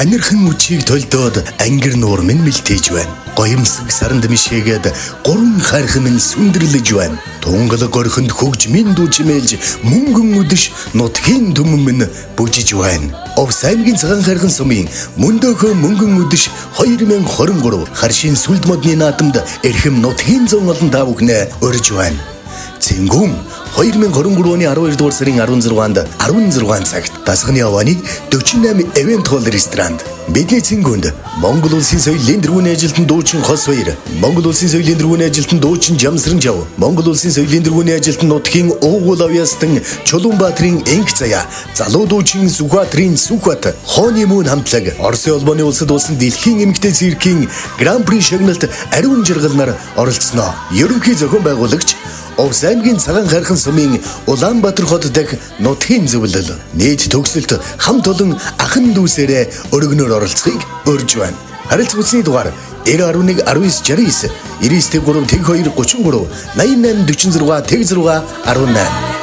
Анирхан үчиг толдоод ангир нуур минь мэлтэж байна. Гоёмсог саранд мишээгээд гурван хайрхан минь сүндэрлэж байна. Тунгалаг горхонд хөгж минь дүү чимээлж мөнгөн үдэш нутгийн түмэн минь бүжиж байна. Овс аймгийн Цагаан хайрхан сумын мөндөөхөө мөнгөн үдэш 2023 харшийн сүлд модны наадамд эрхэм нутгийн зун олон та бүхнээ урьж байна. Цэнгүүн 2023 оны 12 дугаар сарын 16-нд 16 цагт дасганы авааны 48 Event Hall ресторанд бидний цэнгүүнд Монгол Улсын соёлын тэргүүний ажилтан дуучин Хос Баяр, Монгол Улсын соёлын тэргүүний ажилтан дуучин Жамсран Жав, Монгол Улсын соёлын тэргүүний ажилтан нутгийн Уугуул Авьяастан Чулуунбаатрын Энх Заяа, залуу дуучин Сүхбаатрын Сүхбат, Хооны мөн хамтлаг, Оросын холбооны улсад болсон дэлхийн эмэгтэй циркийн Гран-при шагналт ариун жаргалнаар оролцсноо. Ерөнхий зохион байгуулагч Увс аймгийн Цагаан хайрхан сумын Улаанбаатар хот дахь нутгийн зөвлөл нийт төгсөлт хамт олон ахын дүүсээрээ өргөнөөр оролцохыг урьж байна. Харилцах утасны дугаар 91 19 69 99 3 02 33 88 46 06 18.